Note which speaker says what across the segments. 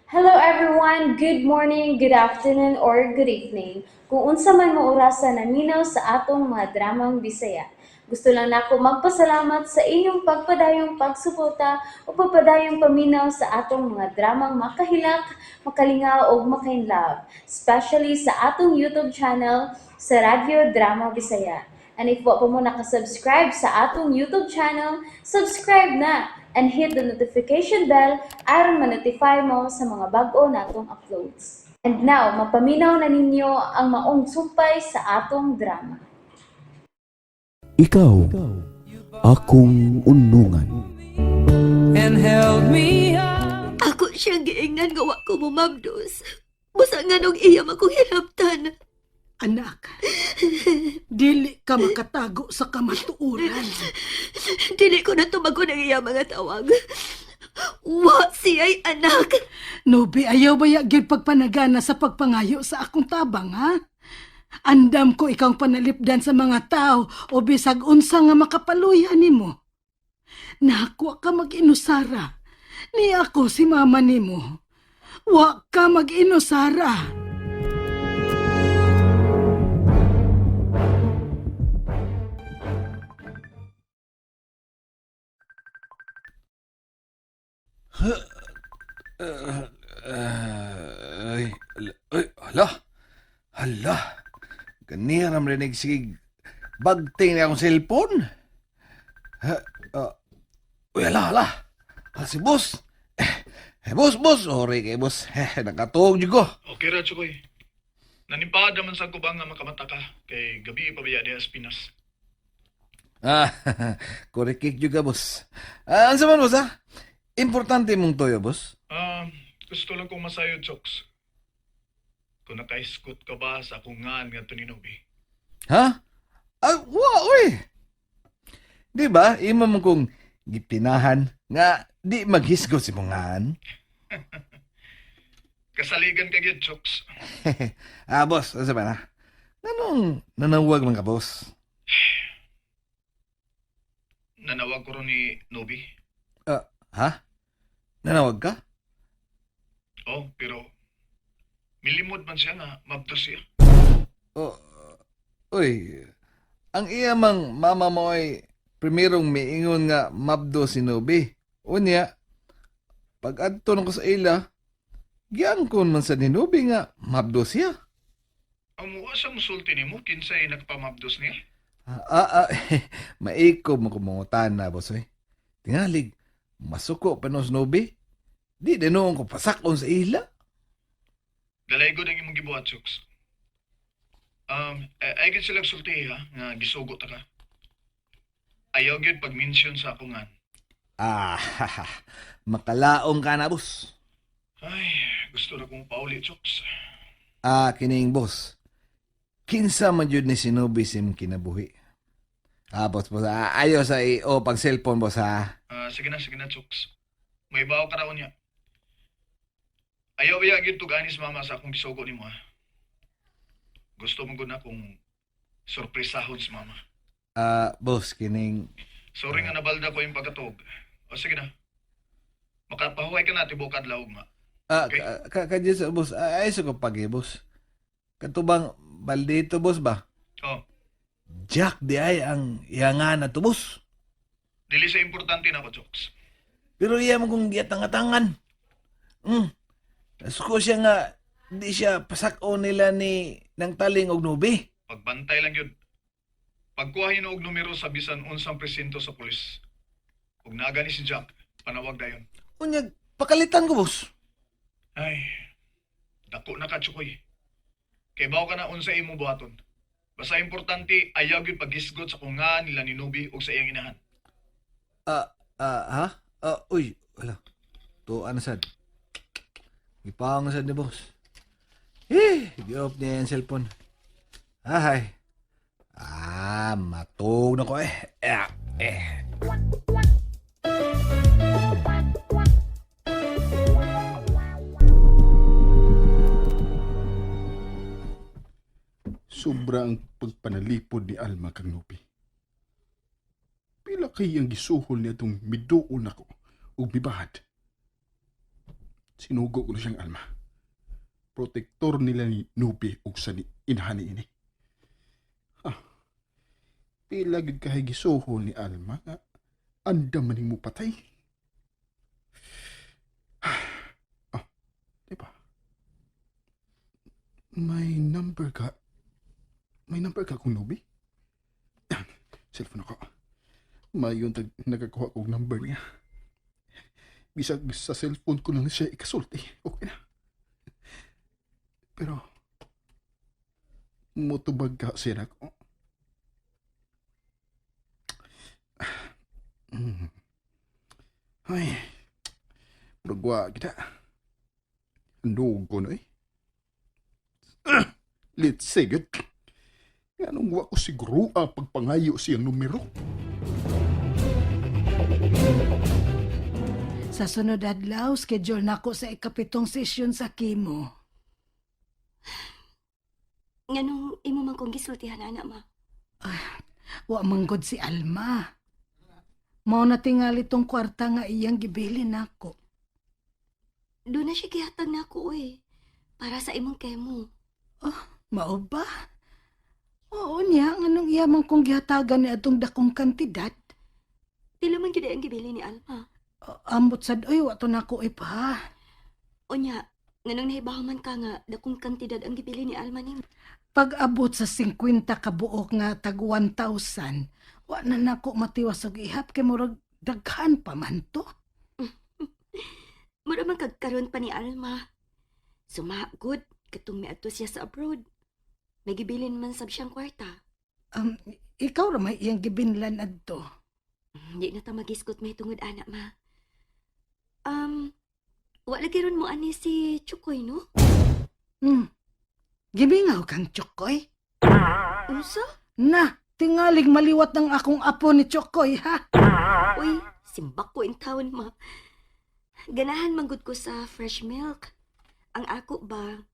Speaker 1: Hello everyone! Good morning, good afternoon, or good evening. Kung unsa man mo orasa naminaw sa atong mga dramang Bisaya. Gusto lang nako magpasalamat sa inyong pagpadayong pagsuporta o pagpadayong paminaw sa atong mga dramang makahilak, makalingaw ug makainlove, especially sa atong YouTube channel sa Radyo Drama Bisaya. And if wa pa mo nakasubscribe sa atong YouTube channel, subscribe na and hit the notification bell aron ma-notify mo sa mga bag-o natong uploads. And now, mapaminaw na ninyo ang maong sumpay sa atong drama.
Speaker 2: Ikaw, akong unungan.
Speaker 3: And held me up.
Speaker 4: Ako siyang giingnan nga wa ko mumabdos. Busa nga nung iya akong hilabtan.
Speaker 5: Anak, dili ka makatago sa kamatuoran.
Speaker 4: Dili ko na tumagon ang iya mga tawag. Wa siya'y anak.
Speaker 5: Nobi, ayaw baya gyud pagpanagana sa pagpangayo sa akong tabang, ha? Andam ko ikaw ang panalipdan sa mga tao o bisag unsa nga makapaluya nimo. Nakuha ka mag-inusara. Ni ako si mama nimo. Wa ka mag-inusara.
Speaker 6: Ay, ala, ay, hala. Hala. Ganiya ram rinig sige bagting na akong cellphone. Ha, ah, uy, hala, hala. Ah, si boss. Eh, boss, boss. Sorry kay boss. Eh, nakatuog jud ko.
Speaker 7: Okay ra, Chukoy. Nanimpaad naman sa kubang nga makamata ka kay gabi pabaya diha sa Pinas.
Speaker 6: Ah, korek jud ka, boss. Ah, unsa man, boss, ha? Importante mong toyo, boss.
Speaker 7: Ah, gusto lang kong masayod, Chokes. Kung nakaiskot ka ba sa akong ngaan nga Tuninobi.
Speaker 6: Ha? Ah, wa, uy. Di ba, imo mo kong gipinahan nga di maghisgot si mong.
Speaker 7: Kasaligan ka gyud, Chokes.
Speaker 6: Ah, boss, ano ba na? Anong nanawag man ka, boss?
Speaker 7: Nanawag ko ron ni Nobi.
Speaker 6: Ah, ha? Nanawag ka?
Speaker 7: Oh, pero milimod man siya nga mabdos siya.
Speaker 6: Oh, uy, ang iya mang mama mo ay primerong miingon nga mabdo si Nobi. Unya, pag adto ko sa ila, giangkon man sa ni Nobi nga mabdo siya.
Speaker 7: Ang muha sa musulti nimo kinsay nagpamabdos niya.
Speaker 6: Ah, ah, ah, maikob mo kumungutan na, boss, oy. Tingalig, masuko pa no si Nobi. Di din noon ko pasakon sa ila.
Speaker 7: Dalaygo ang imong gibuhat, Chokes. Ay gyud sila sulti ha nga gisugo ta ka. Ayaw gyud pag-mention sa akong ngan.
Speaker 6: Ah, makalaong ka na, boss.
Speaker 7: Ay, gusto na kong pauli, Chokes.
Speaker 6: Ah, kining boss. Kinsa man jud ni sinubi sa imong kinabuhi. Ah, boss, boss. Ah, ayo sa iyo pag cellphone, boss, ha.
Speaker 7: Ah, sige na, Chokes. May bawo ka raw niya. Ayaw iya gyud tuganis mama sa akong gisugo nimo ha. Gusto mo gud na kung sorpresahon si mama.
Speaker 6: Ah, boss, kining.
Speaker 7: Sorry nga nabalda ko yung pagkatog. O sige na. Makapahuway ka na tibok adlaw ugma.
Speaker 6: Ah,
Speaker 7: Okay.
Speaker 6: ka, ka, ka, boss. Ah, ay, sa ko pagi, boss. Katubang baldito, boss ba?
Speaker 7: Oh,
Speaker 6: Jack di ay ang iyangan na to, boss.
Speaker 7: dili sa importante na ko, Chokes.
Speaker 6: Pero iya mo kong giatang-atangan. Nasuko siya nga, di siya pasako nila ni ng taling og nubi.
Speaker 7: Pagbantay lang yun. Pagkuha og numero sa bisan unsang presinto sa pulis. Ug naga ni si Jack, panawag dayon.
Speaker 6: Unyag, pakalitan ko, boss.
Speaker 7: Ay, dako na ka, Chukoy. Kay bawo ka na unsa imong buhaton. Basta importante, ayaw gyud paghisgot sa kung nga nila ni Nubi ug sa iyang inahan.
Speaker 6: Ah, ah, ha? Ah, uy, wala. To, ano sad? Gipaong na sad ni boss. Eh, gi-off niya yung cellphone. Ay. Ah, matug na ko eh. Eh, eh.
Speaker 8: Sobra ang pagpanalipod ni Alma kang Nobi. Pila kay ang gisuhol niya itong miduon ako ug mibahad. Sinugo ko na siyang Alma. Protektor nila ni Nubi ug sa ni inahani ini. Ah, pila gid kahay gisuho ni Alma nga andam man mo patay. Ah, di ba? May number ka. May number ka kung Nubi? Cellphone ako. Mayon tag nakakuha kog number niya. Bisag sa cellphone ko lang siya ikasulti. Okay na. Pero, mutubag ka siya nako. Ay, muragwa kita. Andog ko na eh. Let's say good. Anong wa ko siguro ang pagpangayo siyang numero?
Speaker 5: Sa sunod adlaw, schedule nako sa ikapitong sesyon sa chemo.
Speaker 4: Nganong imo man kong gisultihan ana ma.
Speaker 5: Wa manggod si Alma. Mao na tingali tong kwarta nga iyang gibilin nako.
Speaker 4: Doon na siya gihatag nako eh. Para sa imong kemo.
Speaker 5: Mao ba? Oo niya, nganong iya man kong gihatagan ni atong dakong kantidad.
Speaker 4: Dili man gyud ang gibili ni Alma.
Speaker 5: O, ambot sad oy, wa to nako ipa.
Speaker 4: Unya, nganong nahibaw man ka nga dakong kantidad ang gibili ni Alma nimo.
Speaker 5: Pag abot sa 50 ka buok nga tag 1,000, wa na nako matiwas og ihap kay murag daghan pa man to.
Speaker 4: Mura man kagkaroon pa ni Alma. Sumagod katong miadto siya sa abroad. May gibilin man sab siyang kwarta.
Speaker 5: Ikaw ra may iyang gibinlan adto.
Speaker 4: Hindi na ta magisgot may tungod ana ma. Um, wa lagi ron mo ani si Chukoy no?
Speaker 5: Gimingaw kang Chokoy.
Speaker 4: Unsa?
Speaker 5: Na, tingalig maliwat ng akong apo ni Chokoy, ha?
Speaker 4: Uy, simbak ko in town ma. Ganahan manggod ko sa fresh milk. Ang ako ba,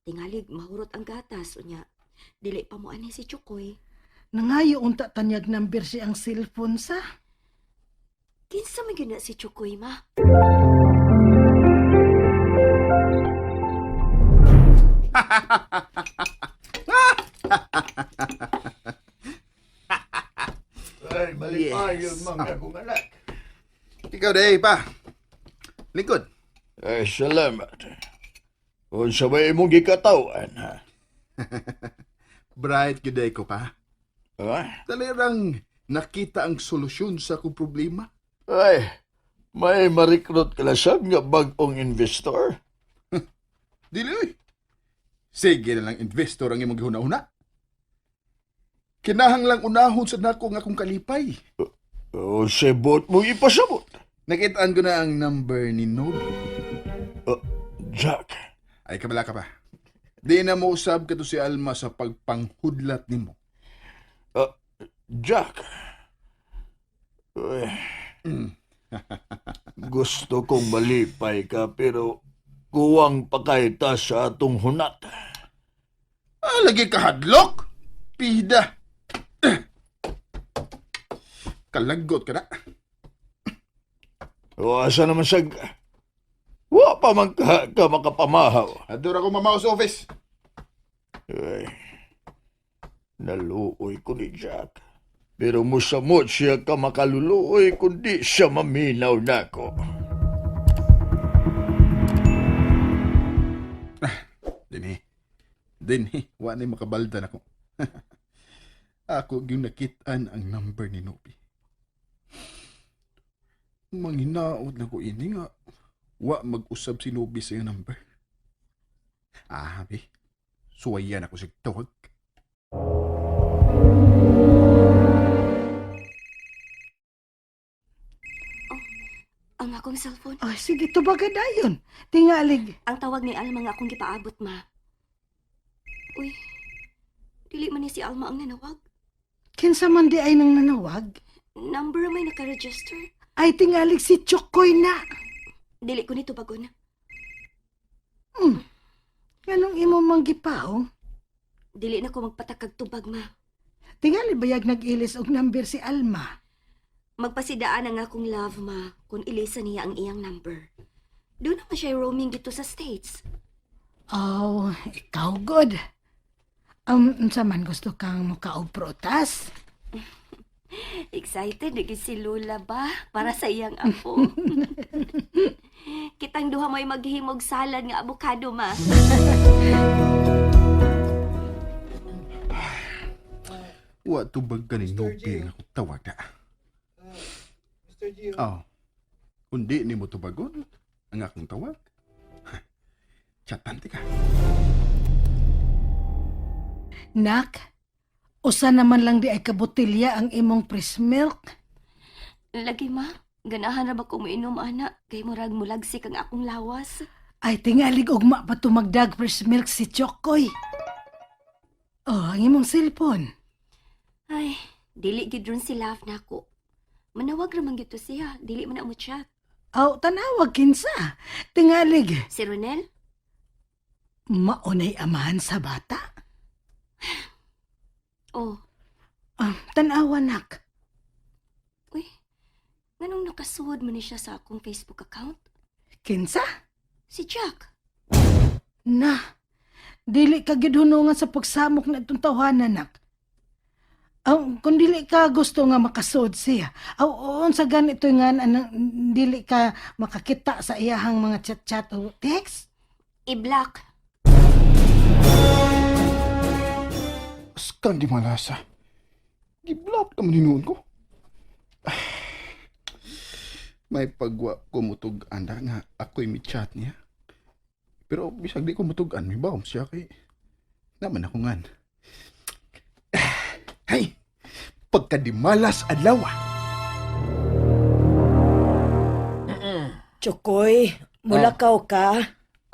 Speaker 4: tingalig mahurot ang gatas unya. Dili pa mo ani si Chukoy.
Speaker 5: Nangayo unta tanyag number siya ang cellphone sa.
Speaker 4: Kinsa man gyud na si Chukoy ma?
Speaker 9: Ay, malipayon yes. Mga akong anak.
Speaker 8: Ikaw day pa. Lingkod.
Speaker 9: Ay, salamat. Kung sa may imong gikatawan, ha?
Speaker 8: Bright gyud day ko pa.
Speaker 9: Ha?
Speaker 8: Talirang nakita ang solusyon sa akong problema.
Speaker 9: Ay, may marikrot ka na sab nga bag-ong investor.
Speaker 8: Dili oy. Sige na lang investor ang imong gihuna-huna. Kinahanglang unahon sa nako nga akong kalipay.
Speaker 9: O, sebot mong ipasabot.
Speaker 8: Nakitaan ko na ang number ni Nobi.
Speaker 9: Jack,
Speaker 8: Ay kabala ka pa. Di na mo usab kato si Alma sa pagpanghudlat nimo.
Speaker 9: Jack. Ay, gusto kong malipay ka pero kuwang pa kay ta sa atong hunat.
Speaker 8: Ah, lagi ka hadlok. Pida. Kalagot ka na.
Speaker 9: O asa naman sag... Wa pa man ka makapamahaw.
Speaker 8: Adora ko mamaw sa office.
Speaker 9: Ay, naluoy ko ni Jack. Pero musamot siya ka makaluluoy kundi siya maminaw nako.
Speaker 8: Dinhi. Dinhi, wa ni makabalda nako. Ako gyud nakitaan ang number ni Nobi. Manghinaot na ko ini nga wa mag-usab si Nobi sa iyang number. Ah, bi. Suwayan ako sig tawag.
Speaker 4: Ang akong cellphone.
Speaker 5: Ay, sige, tubaga dayon. Tingalig.
Speaker 4: Ang tawag ni Alma nga akong gipaabot ma. Uy, dili man ni si Alma ang nanawag.
Speaker 5: Kinsa man di ay nang nanawag?
Speaker 4: Number may nakaregister.
Speaker 5: Ay, tingalig si Chokoy na.
Speaker 4: Dili ko nito bagon.
Speaker 5: Nganong imo mang gipaong?
Speaker 4: Dili na ko magpatakag tubag ma.
Speaker 5: Tingali bayag nag-ilis og number si Alma.
Speaker 4: Magpasidaan ang akong love ma kung ilisa niya ang iyang number. Doon naman siya roaming dito sa States.
Speaker 5: Oh, ikaw good. Unsa man gusto kang mukaog prutas?
Speaker 4: Excited na gyud si Lula ba para sa iyang apo. Kitang duha may maghimog salad nga abokado, ma.
Speaker 8: Wa tubag ka ni Nobi ang akong tawag na.
Speaker 6: Mr. Gio.
Speaker 8: Oh. Kundi ni mo tubagon ang akong tawag. Chatan ka.
Speaker 5: Nak, usa naman lang di ay kabotilya ang imong fresh milk.
Speaker 4: Lagi, ma. Ganahan ra ba ko moinom, ana? Kay murag mulagsik ang akong lawas.
Speaker 5: Ay, tingalig ugma pa tumagdag fresh milk si Chokoy. Oh, ang imong cellphone.
Speaker 4: Ay, dili gyud ron si Love nako. Manawag ra man gyud to siya, dili man na mo chat.
Speaker 5: Aw, tanawag kinsa. Tingalig,
Speaker 4: Si Ronel?
Speaker 5: maunay amahan sa bata.
Speaker 4: Oh,
Speaker 5: Ah, tanawa, nak.
Speaker 4: uy. Nganong nakasuod man ni siya sa akong Facebook account?
Speaker 5: Kinsa?
Speaker 4: Si Jack.
Speaker 5: Na, dili ka gid hunungan sa pagsamok na itong tawhana, nak. Aw, kung dili ka gusto nga makasuod siya, aw, unsa ganito nga anang, dili ka makakita sa iyahang mga chat-chat o text?
Speaker 4: I-block.
Speaker 8: Askan di malasa. Giblock naman hinuon ko. May pagwa ko mutug anda nga ako'y mi-chat niya. Pero bisag di ko mutugan, may baom siya kay naman ako ngan. Hey! Pagkadimalas adlaw.
Speaker 10: Chokoy, mulakaw ka.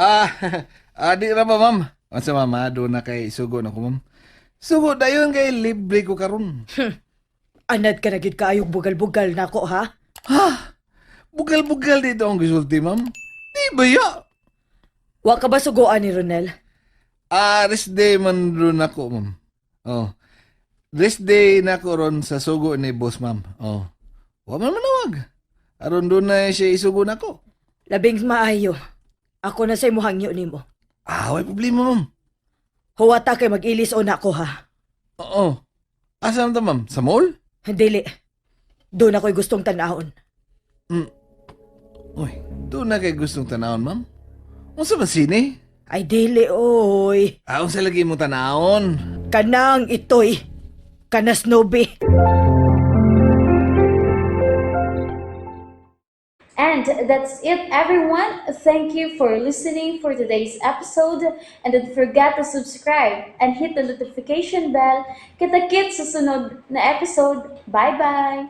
Speaker 6: Ah, di ra ba, ma'am? Unsa mama, doon na kay sugo na ko, ma'am. Sugo dayon kay libre ko karon.
Speaker 10: Anad ka na gid kaayog bugal-bugal nako ha.
Speaker 6: Ha? Bugal-bugal dito ang gisulti, ma'am. Di ba ya?
Speaker 10: Wa ka ba suguan ni Ronel?
Speaker 6: Ah, rest day man ron ako, ma'am. Oh. Rest day na ako ron sa sugo ni boss, ma'am. Oh. Wa man manawag. Aron doon na siya isugo na ko.
Speaker 10: Labing maayo. Ako na sa imuhang nimo.
Speaker 6: Ah, way problema, ma'am.
Speaker 10: Huwata kay mag-ilis o nako ha.
Speaker 6: Oo. Asa man ta, ma'am? Sa mall?
Speaker 10: Dili. Doon ako'y gustong tanahon.
Speaker 6: Uy, doon na kay gustong tanawon, ma'am. Unsa man sine?
Speaker 10: Ay dili oy.
Speaker 6: Ah, unsa lagi mo tanawon?
Speaker 10: Kanang itoy. Kanas nobi.
Speaker 1: And that's it, everyone. Thank you for listening for today's episode. And don't forget to subscribe and hit the notification bell. Kita-kits sa sunod na episode. Bye-bye!